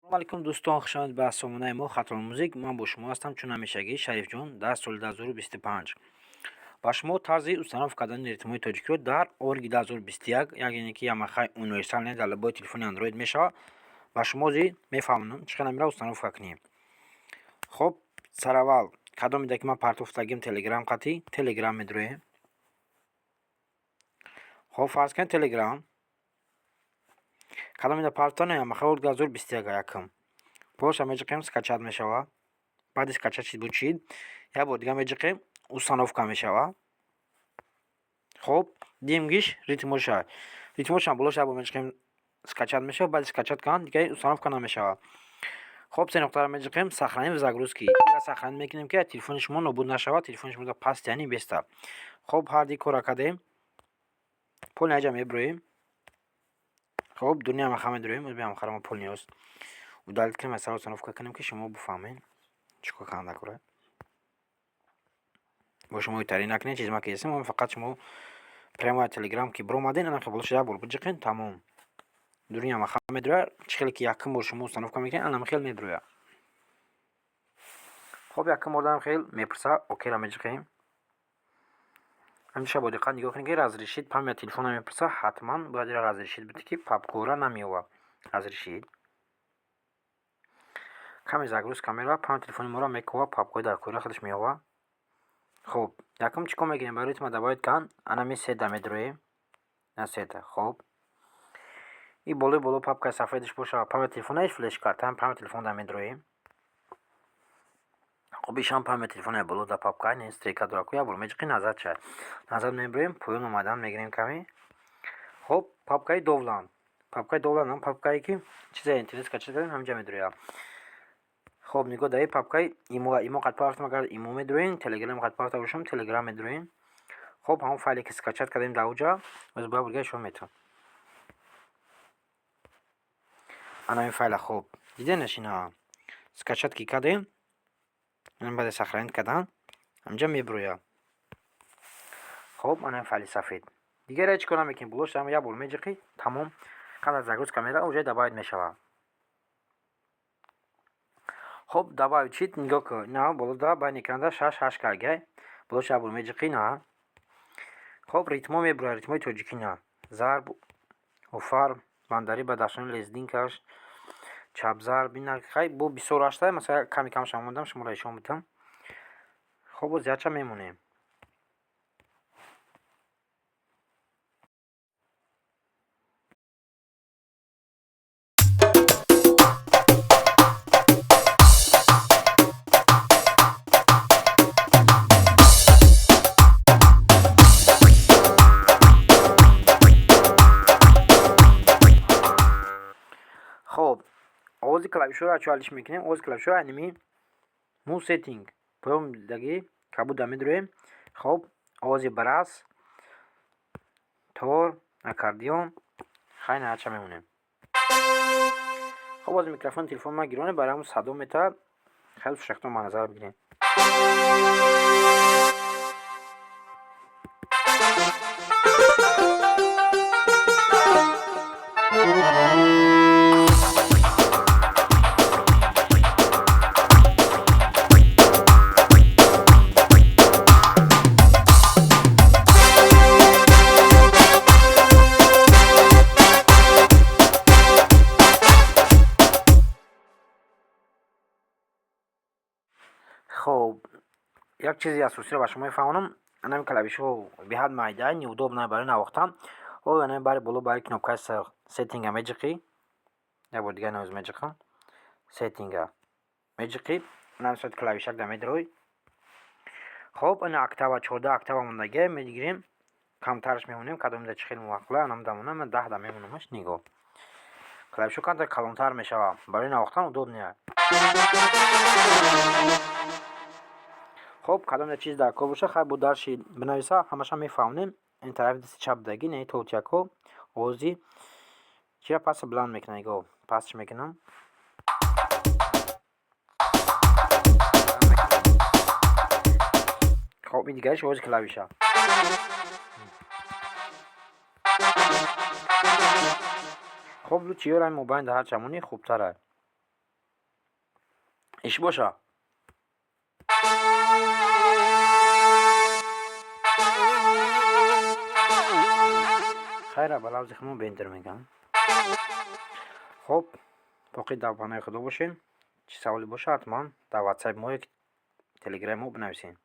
Салом алейкум, дӯстон, хушомадед ба сомонаи мо Хатлон Музик. Ман бо шумо ҳастам чун ҳамешагӣ Шарифҷон. Дар соли 2025 ба шумо тарзи установка кардани ритмҳои тоҷикиро дар Орги 2021, яъне ки Ямахаи универсал дар либои телефони Андроид мешавад, ба шумо зи мефаҳмонам, чӣ хел амира установка кунем. Хоб, сараввал кадомеда ки ман партофтагим Телеграм қатӣ, Телеграм медроем. Хоб, фарз кунед, Телеграм кадомеда партофтана Ямаха Орг 2021 якм. Болоша меҷиқем, скачать мешавад. Баъди скачать шид буд шид, як бор дига меҷиқем, установка мешавад. Хоб, димгиш ритмоша. Ритмошам болоша як бор меҷиқем, скачать мешавад, баъди скачать кардан дига установка намешавад. Хоб, се нуқтаро меҷиқем, сохранить в загрузки. Ира сохранить мекунем, ки телефони шумо нобуд нашавад, телефони шумо паст яъне беста. Хоб, ҳар ди кора кардем. Полный аҷа меброем. Хоб, дуни Ямаха медроем, ӯз Ямахаро мо полный ҳост. Удалить кунем, аз сар установка кунем, ки шумо бифаҳмед чӣ кор кардан даркора. Бо шумо итарӣ накунед, чиз ма кесем, фақат шумо прямо Телеграм ки биромаден, ана болоша як бор биҷиқен, тамом. Дуни Ямаха медрояд, чӣ хеле ки якум бор шумо установка мекунед, анам хел меброяд. Хоб, якум бор дам хел мепурса, окейро меҷиқем. Ҳамеша бо диққат нигоҳ кунед, ки разрешить память телефона мепурса, ҳатман бояд ира разрешить бите, ки папкора намеёвад. Разрешить. Каме загрузка меравад, память телефони моро мекова, папкои дар кора худаш меёвад. Хоб, якум чӣ кор мекунем? Барои ритма добавить кардан, анами седа медроем. На седа, хоб. И болои боло папкаи сафедаш боша, память телефонаиш флеш-карта, память телефон да медроем. Хоб, ишам память телефонаи боло да папка, ин стрелка дора ку, як бор меҷиқи, назад шавад. Назад меброем, поён омадан мегирем каме. Хоб, папкаи Довланд. Папкаи Довланд ҳам папкае ки чизе интернет скачать кардем, ҳаминҷа медрояд. Хоб, нигоҳ дар ин папкаи имо, имо қад пафтам, агар имо медроем, Телеграм қад пафта бошам, Телеграм медроем. Хоб, ҳамон файле ки скачать кардем дар уҷа, боз бояд бурга шумо метавон. Ана ин файла, хоб, диденаш ина скачать ки кардем, баъди сохранить кардан ҳаминҷа меброяд. Хоб, ана ин файли сафед. Дигар ҳеҷ кор намекунем, болош як бор меҷиқӣ, тамом, қадр загрузка меравад, уже добавить мешавад. Хоб, добавить шид, нигоҳ кун, ина болода байни экранда шаш ҳашт каргай, болош як бор меҷиқӣ, на. Хоб, ритмҳо меброяд, ритмҳои тоҷикӣ на. Зарб, офар, бандари, бадахшони, лезгинкаш, чапзарб, ина хай бо бисёр ҳашта, масалан ками камаша мондам, шуморо нишон медиҳам. Хоб, боз яча мемонем. Хоб, овози клавишҳоро чӣ алиш мекунем? Овози клавишҳоро аними му setting поён даги кабуда медроем. Хоб, овози брас, тор, аккордеон, хай наача мемонем. Хоб, ози микрофони телефони ман гироне, барои ҳамон садо метавад. Хеле сушахтон ба назар бигирем. Хоб, як чизи асосиро ба шумо мефаҳмонам. Анами клавишҳо беҳад майда, неудобно барои навохтан. Ҳо, анами бари боло, бари кнопкаи setting а меҷиқӣ. Як бор дигар ноз меҷиқам. Setting а меҷиқӣ, анами соати клавишак да медрои. Хоб, ана октава, 14 октава мондагия мегирем, камтараш мемонем, кадомида чӣ хел муваққила, анам дамона, ман 10 да мемонамаш, нигоҳ. Клавишҳо камтар калонтар мешавад, барои навохтан удобнее. Хоб, кадом чиз дар кор боша, хай бо дарши бинависа, ҳамаша мефаҳмонем. Ин тарафи дасти чап даги, не толтяко, овози чира паст баланд мекунад, нигоҳ, пастш мекунам. Хоб, ин дигариш овози клавиша. Хоб, лучше ёрами мобайн дар ҳар чамони хубтар. Иш боша. Хайра, ба лавзи худмон бентер мегӯям. Хуб, боқӣ дар паноҳи Худо бошед. Чӣ саволе боша, ҳатман дар ватсапи мо ё телеграми мо бинависед.